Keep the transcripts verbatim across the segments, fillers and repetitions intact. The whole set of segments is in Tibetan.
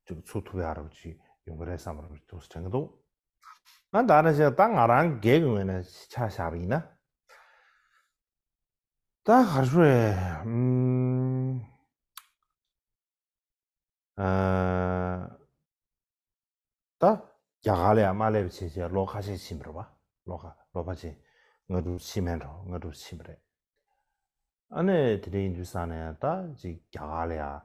ཅིག་ཚུགས་ཐུབ་ཡག་རབ་ཅིག་ཡོང་གི་རེད་བསམ་པ་རབ་ཅིག་ཏོག་ཙམ་དྲན་གྱི་འདུག་ང་ད་ནང་བཞིན་ད་ང་རང་སྒེར་གྱི་ངོས་ནས་ཆ་བཞག་པ་ཡིན་ན། ད་ག་རེ་ཞུ་རེད། ཨམ། ཨ། ད་རྒྱ་གར་ལ་ཡང་མ་སླེབས་བྱས་བྱས་ལོ་ཁ་ཤས་ཕྱིན་པ་རེད་བ། ལོ་ཁ་ལོ་ཕལ་ཆེར་ལྔ་དྲུག་ཕྱིན་མེད་འགྲོ། ལྔ་དྲུག་ཕྱིན་པ་རེད། ཨ་ནི་དེ་འདྲ་ཡིན་དུས་ཙང་ནས་ད་ཅིག་རྒྱ་གར་ལ་ཡང་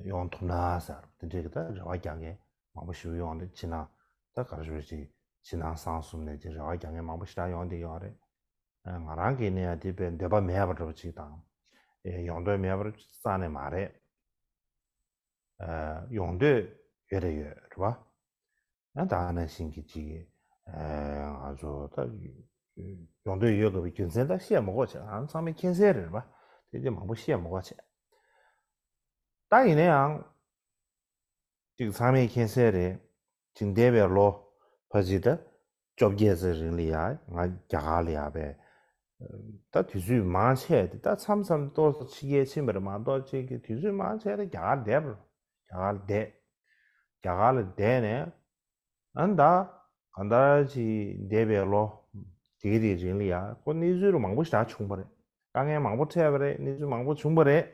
ཡོང་ཐུབ་ན་ཟེར་དེ་འདྲའི་གི་ད་རེ་བ་རྒྱག་མཁན་མང་པོ་ཞིག་ཡོང་། དེ་ཕྱི་ནང་ད་ག་རེ་ཞུ་རེད། ཅིག་ཕྱི་ནང་གསང་གསུམ་ནས་ཅིག་རེ་བ་རྒྱག་མཁན་མང་པོ་ཞིག་ད་ཡོང་བསྡད་ཡོད་རེད། ང་རང་གི་ནས་ཡང་དེ་དཔེ་འདོད་པ་མེད་པ་འདྲ་པོ་ཅིག་དང་། ཡོང་འདོད་མེད་པ་རྩ་ནས་མ་རེད། ཡོང་འདོད་ཡོད་རེད། ཡོད་རེད་བ། ཡང་ད་ག་ནང་བཞིན་གྱི་ཅིག་ང་ཚོ་ད་ཡོང་འདོད་ཡོད་དགོས་པའི་རྒྱུ་མཚན་ད་བཤད་མ་དགོས་བྱས། ང་ཚང་མས་མཁྱེན་གསལ་རེད་བ། དེ་དེ་མང་པོ་བཤད་མ་དགོས་བྱས། ད་ཡིན་ན་ཡང་ཅིག་ཚང་མས་མཁྱེན་གསལ་རེད། ཅིག་འདས་པའི་ལོ་ཕལ་ཆེར་ད་བཅོ་བརྒྱད་ཙམ་རིང་ལ་ཡ་ང་རྒྱ་གར་ལ་ཡ་བས། ད་དུས་ཚོད་མང་ཆེ་དེ་ད་མཚམས་མཚམས་ཏོག་ཙམ་ཕྱི་རྒྱལ་ཕྱིན་པ་རེད་མ་གཏོགས། ཅིག་གི་དུས་ཚོད་མང་ཆེ་དེ་རྒྱ་གར་བསྡད་པ་རེད། རྒྱ་གར་ལ་བསྡད། རྒྱ་གར་ལ་བསྡད་ནས་ཨ་ནི་ད་གང་ལྟར་ཅིག་འདས་པའི་ལོ་དེ་གི་དེའི་རིང་ལ་ཡ་ཁོ་གནས་ཚུལ་མང་པོ་ཞིག་བྱུང་བ་རེད། དཀའ་ངལ་མང་པོ་འཕྲད་པ་རེད། གནས་ཚུལ་མང་པོ་བྱུང་བ་རེད།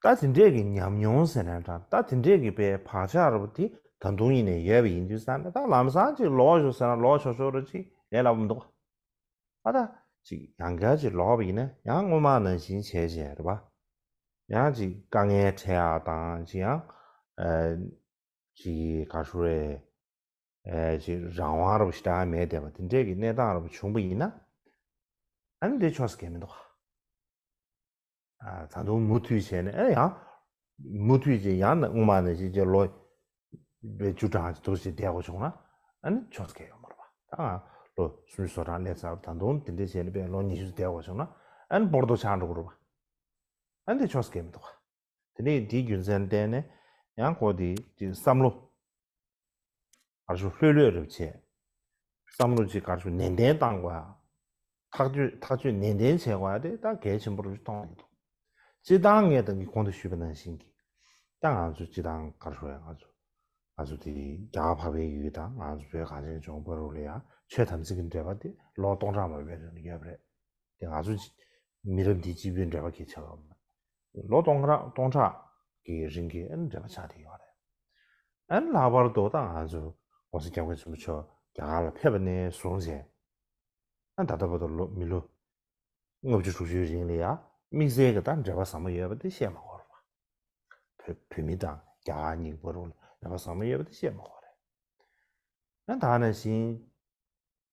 ད་དེ་འདྲས་ཀྱི་ཉམས་མྱོང་ཟེར་ན་འདྲ། ད་དེ་འདྲས་ཀྱི་པའི་བག་ཆགས་ར་བ་དེ་ད་དུང་ཡིན་ནས་ཡོད་པ་ཡིན་དུས་ཙང་ནས། ད་ལམ་སང་ཅིག་ལོག་ཞོག་ཟེར་ན་ལོག་ཆོག་ཆོག་ར་ཅིག་ལས་སླ་པོ་མི་འདུག་ཨ་ད་ཅིག་ཡང་བསྐྱར་ཅིག་ལོག་པ་ཡིན་ན་ཡང་སྔོན་མ་ནང་བཞིན་བྱས་བྱས་རེད་པ། ཡང་ཅིག་དཀའ་ངལ་འཕྲད་ཡག་དང་ཅིག་ཡང་ཨ་ཅིག་ག་རེ་ཞུ་རེད། ཨ་ཅིག་རང་དབང་ར་བ་ཞེ་དྲག་མེད་བསྡད་པ་དེ་འདྲས་ཀྱི་གནས་སྟངས་ར་བ་བྱུང་པ་ཡིན་ན། ཨ་ནི་དེ་ཆོག་ས་གང་ཡང་མི་འདུག་ཨ་ད་དུང་མུ་མཐུད་བྱས་ནས་ཨ་ཡང་མུ་མཐུད་ཅིག་ཡང་ན་སྔོན་མ་ནས་ཅིག་ཅིག་ལོ་བཅུ་གྲངས་ཅིག་འདུག་ཅིག་བསྡད་དགོས་བྱུང་ན་ཨ་ནི་ཆོག་ས་གང་ཡང་ཡོད་མ་རེད་པ། ད་ང་ལོ་སུམ་ཅུ་སོ་གྲངས་སླེབས་ཚར་བ། ད་དུང་དེ་འདྲས་བྱས་ནས་དཔེ་ལོ་ཉི་ཤུ་བསྡད་དགོས་བྱུང་ན་ཨ་ནི་སྤོར་ཏོ་ཆགས་འགྲོ་གི་རེད་པ། ཨ་ནི་དེ་ཆོག་ས་གང་ཡང་མི་འདུག་ག་དེ་ནས་དེའི་རྒྱུ་མཚན་བརྟེན་ནས་ཡང་ཁོ་དེ་ཅིག་བསམ་བློ་ག་རེ་ཞུ་ལྷོད་ལྷོད་རེ་བྱས། བསམ་བློ་ཅིག་ག་རེ་ཞུ་ནན་ཏན་བཏང་དགོས་ཡ། ཐག་གཅོད་ཐག་གཅོད་ནན་ཏན་བྱེད་དགོས་ཡ་དེ་ད་གལ་ཆེན་པོ་རུ་མཐོང་གི་འདུག་སྤྱིར་བཏང་ངས་ད་གིན་གོང་དུ་ཞུས་པ་ནང་བཞིན་གྱི། ད་ང་ཚོ་སྤྱིར་བཏང་ག་རེ་ཞུ་ཡ། ང་ཚོ་ང་ཚོ་དེ་རྒྱ་གར་འཕགས་པའི་ཡུལ་དང་ང་ཚོ་བོད་གངས་ཅན་ལྗོངས་བར་དུ་ལ་ཡ་ཆོས་དམ་ཚིག་གི་འབྲེལ་བ་དེ་ལོ་སྟོང་ཕྲག་མང་པོའི་རིང་ལ་ཡོད་པ་རེད། དེ་ང་ཚོ་མི་རབས་འདི་གཅིག་པུའི་འབྲེལ་བ་གལ་ཆེ་བ་མ་རེད། ལོ་སྟོང་ཕྲག་སྟོང་ཕྲག་གི་རིང་གི་ཨ་ནི་འབྲེལ་བ་ཆགས་བསྡད་ཡོད་རེད། ཨ་ནི་ལྷག་པར་དུ་ད་ང་ཚོ་༸གོང་ས་༸སྐྱབས་མགོན་ཆེན་པོ་མཆོག་རྒྱ་གར་ལ་ཕེབས་པ་ནས་བཟུང་བྱས། ཨ་ད་ལྟ་བར་དུ་ལོ་མི་ལོ་ལྔ་བཅུ་དྲུག་ཅུའི་རིང་ལ་ཡ་དམིགས་བསལ་གྱི་ད་འབྲེལ་བ་ཟབ་མོ་ཡོད་པ་དེ་བཤད་མ་དགོས་རེད་པ། བོད་བོད་མི་དང་རྒྱ་གར་གཉིས་བར་དུ་འབྲེལ་བ་ཟབ་མོ་ཡོད་པ་དེ་བཤད་མ་དགོས་རེད། ཨ་ད་ནང་བཞིན།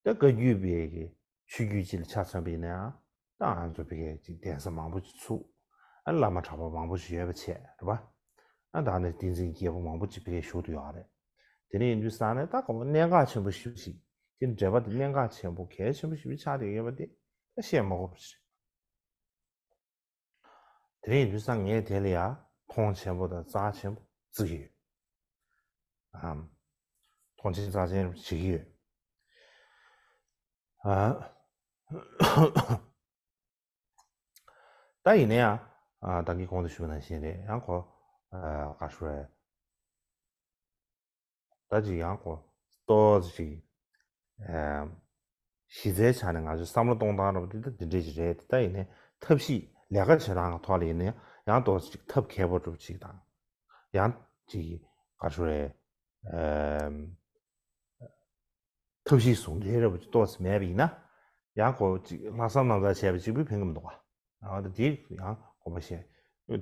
ད་བཀའ་བརྒྱུད་པའི་གི་ཆོས་བརྒྱུད་ཅིག་ལ་ཆ་མཚོན་པ་ཡིན་ན་ཡང་ད་ང་ཚོ་བི་གའི་ཅིག་གདན་ས་མང་པོ་ཅིག་ཚུགས། ཨ་བླ་མ་གྲགས་པ་མང་པོ་ཞིག་ཡོད་པ་བྱས་རེད་པ། ཨ་ད་ནི་བསྟན་འཛིན་རྒྱལ་པོ་མང་པོ་ཅིག་བི་གའི་བཞུགས་བསྡད་ཡོད་རེད། དེ་འདྲ་ཡིན་དུས་ཙང་ནས་ད་གོ་གནད་འགག་ཆེན་པོ་ཞིག་ཅིག་དེ་འབྲེལ་བ་དེ་གནད་འགག་ཆེན་པོ་གལ་ཆེན་པོ་ཞིག་ཆགས་བསྡད་ཡོད་པ་དེ་ད་བཤད་མ་དགོས་པ་ཞིག་དེ་ཡིན་དུས་ཙང་ངས་དེ་ལ་ཡ་མཐོང་ཆེན་པོ་དང་རྩ་ཆེན་པོ་བརྩི་གི་ཡོད། ཨམ། མཐོང་ཆེན་རྩ་ཆེན་བྱེད་ཀྱི་ཡོད། ཨ། ད་ཡིན་ན་ཡང་ཨ་ད་གིན་གོང་དུ་ཞུས་པ་ནང་བཞིན་རེད། ཡང་ཁོ་ཨ་ག་ཞུ་རེད། ད་ཅིག་ཡང་ཁོ་ཏོག་ཙམ་ཅིག་ཨ་གཞི་རྩའི་ཆ་ནས་ང་ཚོའི་བསམ་བློ་གཏོང་སྟངས་རབ་དེ་ད་འདི་འདྲས་ཅིག་རེད། ད་ཡིན་ནའི་ཐབས་ཤེས་ལས་ཀ་བྱེད་སྟངས་ཀྱི་ཐོག་ལ་ཡིན་ནའི་ཡང་ཏོག་ཙམ་ཅིག་ཐབས་མཁས་པོ་འདྲ་པོ་ཅིག་དང་། ཡང་ཅིག་ག་ཞུ་རེད། ཨ་ཐབས་ཤེས་ཟུང་འབྲེལ་རབ་ཏོག་ཙམ་མེད་པ་ཡིན་ན། ཡང་ཁོ་ཅིག་ལྷག་བསམ་རྣམ་དག་བྱས་པ་གཅིག་པུས་ཕན་གྱི་མི་འདུག་ག་ཨ་ད་དེ་ཡང་དགོངས་པ་བཞེས།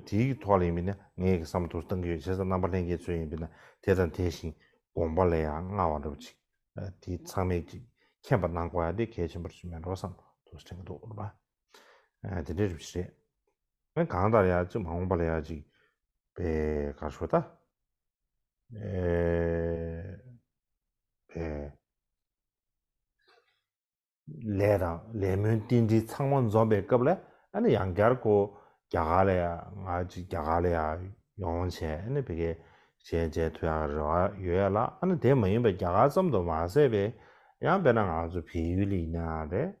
དེའི་ཐོག་ལ་ཡིན་པ་ཡིན་ན་ངས་ཀྱི་བསམ་བློ་ཏོག་ཙམ་གཏང་གི་ཡོད། བྱས་ཙང་རྣམ་པ་ལྷན་རྒྱས་ཚོས་ཡིན་པ་ཡིན་ན་དེ་དང་དེ་བཞིན་དགོངས་པ་ལ་ཡང་མངའ་བ་འདྲ་པོ་ཅིག་ཨ་དེ་ཚང་མས་ཅིག་མཁྱེན་པ་གནང་དགོས་ཡ་དེ་གལ་ཆེན་པོ་ཞིག་མེད་འགྲོ་བསམ་འདུག་དྲན་གྱི་འདུག་རེད་པ། ཨ་དེ་འདྲའི་རིགས་ཤིག་རེད། ཨ་གང་ལྟར་ཡ་ཅིག་མ་འོངས་པ་ལ་ཡ་ཅིག་པའི་ག་ཞུ་ད། ཨེ་པའི་ལས་དང་ལས་སྨོན་རྟེན་འབྲེལ་ཚང་མ་འཛོམས་པའི་སྐབས་ལ་ཨ་ནི་ཡང་བསྐྱར་ཁོ་རྒྱ་གར་ལ་ཡ་ང་ཅིག་རྒྱ་གར་ལ་ཡ་ཡོང་བྱས་ཨ་ནི་བི་གའི་ཞལ་མཇལ་ཐུབ་ཡག་རེ་བ་ཡོད་ཡ་ལ། ཨ་ནི་དེ་མ་ཡིན་པའི་རྒྱ་གར་ཙམ་དུ་མ་ཟད་པའི་ཡང་དཔེར་ན་ང་ཚོ་བལ་ཡུལ་ལ་ཡིན་ན་ཡང་རེད།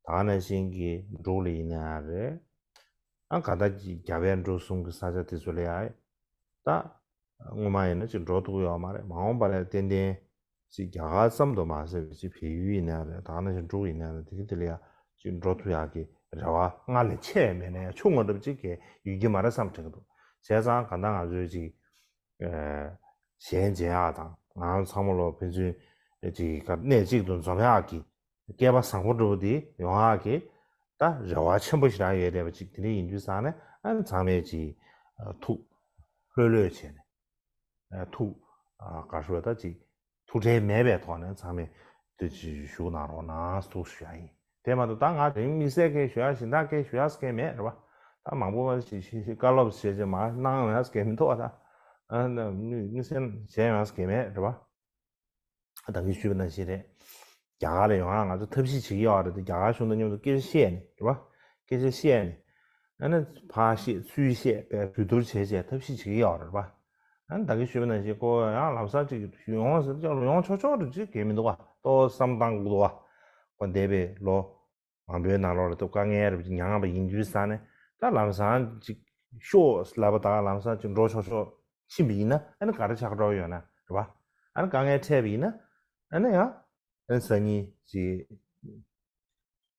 ད་ག་ནང་བཞིན་གྱི་འབྲུག་ལ་ཡིན་ན་ཡང་རེད། ཨ་ག་ད་ཅིག་རྒྱ་བལ་འབྲུག་གསུམ་གྱི་ས་ཆ་དེ་ཚོ་ལ་ཡ་ད་སྔོན་མ་ཡིན་ན་ཅིག་འགྲོ་ཐུབ་ཡོད་མ་རེད། མ་འོངས་པ་ལ་ཏན་ཏན་ཅིག་རྒྱ་གར་ཙམ་དུ་མ་ཟད་པའི་ཅིག་བལ་ཡུལ་ཡིན་ན་རེད། ད་ནང་བཞིན་འབྲུག་ཡིན་ན་རེད། དེ་གི་དེ་ལ་ཡ་ཅིག་འགྲོ་ཐུབ་ཡག་གི་རེ་བ་སྔར་ལས་ཆེ་བ་མེད་ན་ཡང་ཆུང་ངུ་འདྲ་པོ་ཅིག་གི་ཡོད་ཀྱི་མ་རེད་བསམ་དྲན་གྱི་འདུག་བྱས་ཙང་ག་ད་ང་ཚོས་ཅིག་གཞན་མཇལ་ཡག་དང་ང་རང་ཚང་མ་ལོ་ཕན་ཚུན་ཅིག་ག་གནས་གཅིག་ཏུ་འཛོམས་ཡག་གི་སྐལ་པ་བཟང་པོ་འདྲ་པོ་དེ་ཡོང་ཡག་གི་ད་རེ་བ་ཆེན་པོ་ཞིག་རག་ཡོད་བསྡད་པ་ཅིག་དེ་འདྲ་ཡིན་དུས་ཙང་ནས་ཨ་ནི་ཚང་མས་ཅིག་ཐུགས་ལྷོད་ལྷོད་བྱས་ནས་ཐུགས་ག་ཧྲུལ་ད་ཅིག་ཐུགས་ཁྲལ་མེད་པའི་ཐོག་ནས་ཚང་མས་དེ་ཅིག་བཞུགས་གནང་རོགས་གནང་ཟེར་ཞུ་ཡག་ཡིན། དེ་མ་གཏོགས་ད་ང་དེ་དམིགས་བསལ་སྐད་ཞུ་ཡག་གཞན་དག་སྐད་ཞུ་ཡག་སྐད་མེད་རེད་པ། ད་མང་པོ་ཞིག་ཞིག་ཞིག་བཀའ་སློབ་བྱས་རྗེས་མ་གནང་ཡག་སྐད་མི་འདུག་པ། ད་ཨ་ནི་དམིགས་དམིགས་བསལ་གཞན་ཡག་སྐད་མེད་རེད་པ། ད་གིན་ཞུས་པ་ནང་བཞིན་རེད། རྒྱ་གར་ལ་ཡོང་ཡག་ང་ཚོ་ཐབས་ཤེས་བྱེད་ཀྱི་ཡོད་རེད། དེ་རྒྱ་གར་གཞུང་དང་མཉམ་དུ་སྐད་ཆ་བཤད་ནས་རེད་པ། སྐད་ཆ་བཤད་ནས་ཨ་ནི་ཕར་བཤད་ཚུར་བཤད་པའི་གྲོས་བསྡུར་བྱས་བྱས་ཐབས་ཤེས་བྱེད་ཀྱི་ཡོད་རེད་པ། ཨ་ནི་ད་གིན་ཞུས་པ་ནང་བཞིན་ཁོ་ཡང་ལམ་སང་ཅིག་ཡོང་ཟེར་ཀྱང་ཡོང་ཆོག་ཆོག་རེད། ཅིག་གལ་མི་འདུག་པ། ཏོག་བསམ་བཏང་དགོས་འདུག་པ། ཁོ་འདས་པའི་ལོ་མང་པོའི་ནང་ལོགས་ལ་ཏོག་དཀའ་ངལ་རེ་མྱངས་པ་ཡིན་དུས་ཙང་ནས་ད་ལམ་སང་ཅིག་ཤོག་ལབ་པ་དང་ལམ་སང་ཅིག་འགྲོ་ཆོག་ཆོག་ཕྱིན་པ་ཡིན་ན་ཨ་ནི་ག་རེ་ཆགས་འགྲོ་ཡོད་ན་རེད་པ། ཨ་ནི་དཀའ་ངལ་འཕྲད་པ་ཡིན་ན་ཨ་ནི་ཡང་ཨ་ནི་སང་ཉིན་ཅིག་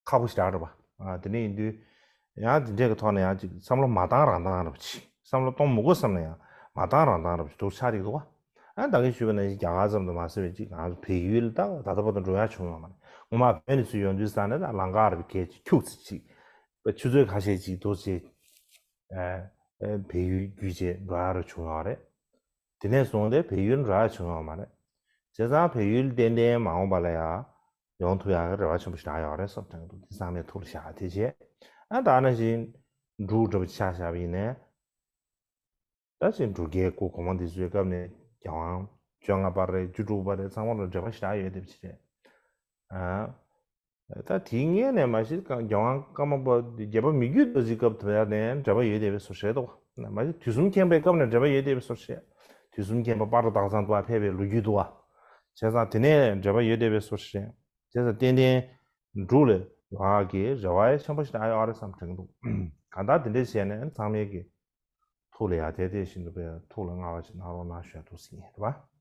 ཁག་པོ་ཞེ་དྲག་རེད་པ། ཨ་དེ་འདྲ་ཡིན་དུས་ཡང་དེ་འདྲའི་གི་ཐོག་ནས་ཡང་ཅིག་བསམ་བློ་མ་བཏང་རང་བཏང་རེད་པ། ཅིག་བསམ་བློ་གཏོང་མི་དགོས་བསམ་ན་ཡང་མ་བཏང་རང་བཏང་རེད་པ། ཅིག་འདུག་ཆགས་ཀྱི་འདུག་པ། ཨ་ད་གིན་ཞུས་པ་ནང་བཞིན་རྒྱ་གར་ཙམ་དུ་མ་ཟད་པའི་ཅིག་ང་ཚོ་བལ་ཡུལ་ད་ད་ལྟ་བར་དུ་འགྲོ་ཡག་བྱུང་ཡོད་མ་རེད། སྔོན་མ་བོད་ནས་ཚུར་ཡོང་དུས་ཙང་ནས་ད་ལམ་ཁ་རེ་གས་ཅིག་ཁྱུག་ཙམ་ཅིག་པ་ཆུ་ཚོད་ཁ་ཤས་ཅིག་འདུག་ཅིག་ཨ་ཨ་བལ་ཡུལ་བརྒྱུད་བྱས་འགྲོ་ཡག་རེ་བྱུང་ཡོད་རེད། དེ་ནས་བཟུང་སྟེ་བལ་ཡུལ་འགྲོ་ཡག་བྱུང་ཡོད་མ་རེད། བྱས་ཙང་བལ་ཡུལ་ཏན་ཏན་མ་འོངས་པ་ལ་ཡང་ཡོང་ཐུབ་ཡག་གི་རེ་བ་ཆེན་པོ་ཞིག་རག་ཡོད་རེད་བསམ་དྲན་གྱི་འདུག་དེ་ཚང་མས་ཐུགས་ལ་བཞག་དེ་བྱས། ཨ་ད་ནང་བཞིན་འབྲུག་འདྲ་པོ་ཆ་བཞག་པ་ཡིན་ནའི་ད་ཅིག་འབྲུག་རྒྱལ་སྐུ་གོང་མ་འདི་ཚོའི་སྐབས་ནས་རྒྱལ་དབང་བཅོ་ལྔ་པ་རེད། བཅུ་དྲུག་པ་རེད། ཚང་མ་ལ་འབྲེལ་བ་ཞེ་དྲག་ཡོད་བསྡད་པ་ཅིག་རེད། ཨ་ད་དེའི་སྔོན་ནས་མ་གཞི་རྒྱལ་དབང་ཀརྨ་པ་བརྒྱད་པ་མི་བསྐྱོད་རྡོ་རྗེའི་སྐབས་དེ་ནས་འབྲེལ་བ་ཡོད་བསྡད་པའི་བཟོ་འདྲ་རེད་འདུག་མ་གཞི་དུས་གསུམ་མཁྱེན་པའི་སྐབས་ནས་འབྲེལ་བ་ཡོད་བསྡད་པའི་བཟོ་འདྲ་རེད། དུས་གསུམ་མཁྱེན་པ་སྤ་རོ་སྟག་ཚང་དུ་ཕེབས་པའི་ལོ་རྒྱུས་འདུག་པ། བྱས་ཙང་དེ་ནས་འབྲེལ་བ་ཡོད་བསྡད་པའི་བཟོ་འདྲ་རེད། བྱས་ཙང་ཏན་ཏན་འབྲུག་ལ་ཡོང་ཡག་གི་རེ་བ་ཆེན་པོ་ཞིག་ཨ་ཡོད་རེད་བསམ་དྲན་གྱི་འདུག་གང་ལྟར་དེ་འདྲས་བྱས་ནས་ཚང་མས་ཀྱི་ཐུགས་ལ་ཡ་དེ་དེ་བཞིན་དུ་པའི་ཐུགས་ལ་མངའ་བ་ཞིག་གནང་རོགས་གནང་ཞུ་ཡག་འདུག་ཟེར་གྱི་ཡིན། རེད་པ།